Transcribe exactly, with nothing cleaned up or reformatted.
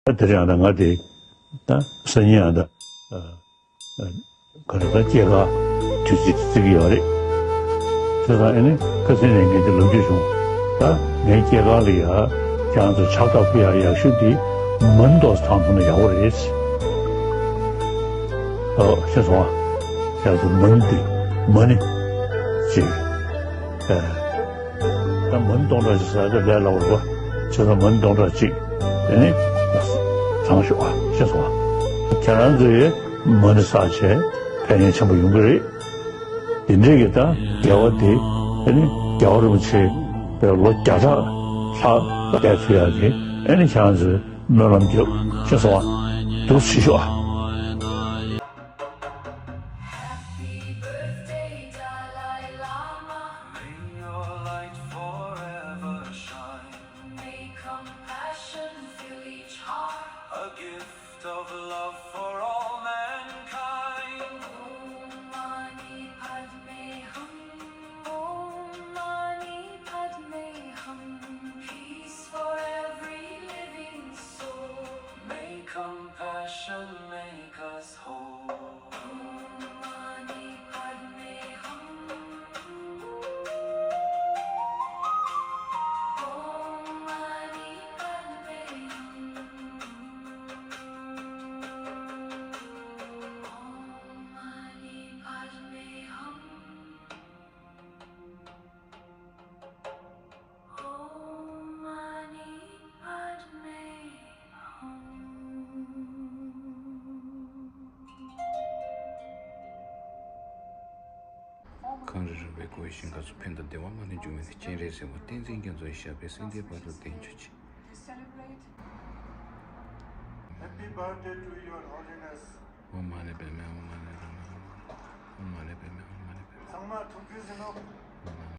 ད་དེ་རིང་ཡང་ད་ང་དེ་ད་སང་ཉིན་ཡང་ད་ག་རེ་ད་སྐྱེས་སྐར་དུས་ཚིགས་བརྩི་གི་ཡོད་རེད། བྱས་ཙང་ཨ་ནི་ཁ་སང་ནས་ངས་དེ་ལབ་རྒྱུ་བྱུང་། ད་ངའི་སྐྱེས་སྐར་ལ་ཡ་ཁྱེད་རང་ཚོ་ཕྱག་རྟགས་ཕུལ་ཡག་ཡག་ཤོས་དེ་མ་ཎི་ཏོག་ཙམ་བཏང་ཐུབ་ན་ཡག་པོ་རེད། ཨོ་ཤེས་སོང་ཨ། ཁྱེད་རང་ཚོ་མ་ཎི་དེ་མ་ཎི་ཅིག་ཨ། ད་མ་ཎི་སྟོང་ཕྲག་ཅིག་ཟེར་ཡག་དེ་ལས་སླ་པོ་རེད་པ། བྱས་ཙང་མ་ཎི་སྟོང་ཕྲག་ཅིག་དེ་ནི་བགྲང་ཤོག་ཨ། ཤེས་སོང་ཨ། ཁྱེད་རང་ཚོས་མ་ཎི་བསགས་བྱས་ཕན་ཡོན་ཆེན་པོ་ཡོང་གི་རེད། དེ་འདྲས་ཀྱི་ད་དགེ་བ་དེ་དེ་ནི་རྒྱལ་བ་རིན་པོ་ཆེ་བའི་ལོ་བརྒྱ་ཕྲག་ལྷག་བསྡད་ཐུབ་ཡག་གི་ཨ་ནི་ཁྱེད་རང་ཚོས་སྨོན་ལམ་རྒྱབ། ཤེས་སོང་ཨ། འདུག་སེ་བྱེད་ཤོག་ཨ། Happy birthday, Dalai Lama. May your light forever shine. May compassion fill each heart. A gift of love for all mankind. Om Mani Padme Hum. Om Mani Padme Hum. Peace for every living soul. May compassion make us whole. Om Mani Padme Hum. Om Mani Padme Hum. Om Mani Padme Hum. Om Mani Padme Hum. གངས་རི་རིན་པོའི་བཀོད་ཤིང་ཁ་སོ་ཕན་དང་བདེ་བ་མ་ལུས་འབྱུང་བའི་སྤྱན་རས་གཟིགས་དབང་བསྟན་འཛིན་རྒྱ་མཚོ་ཡི་ཞབས་པད་སྲིད་མཐའི་བར་དུ་བརྟན་གྱུར་ཅིག Happy birthday to your holiness. ཨོཾ་མ་ཎི་པདྨེ་ཧཱུྃ། མ་ཎི་པདྨེ་ཧཱུྃ། མ་ཎི་པདྨེ་ཧཱུྃ། མ་ཎི་པདྨེ་ཧཱུྃ། ཚང་མ་ཐུགས་རྗེ་གཟིགས་ནོ། ཨོཾ་མ་ཎི།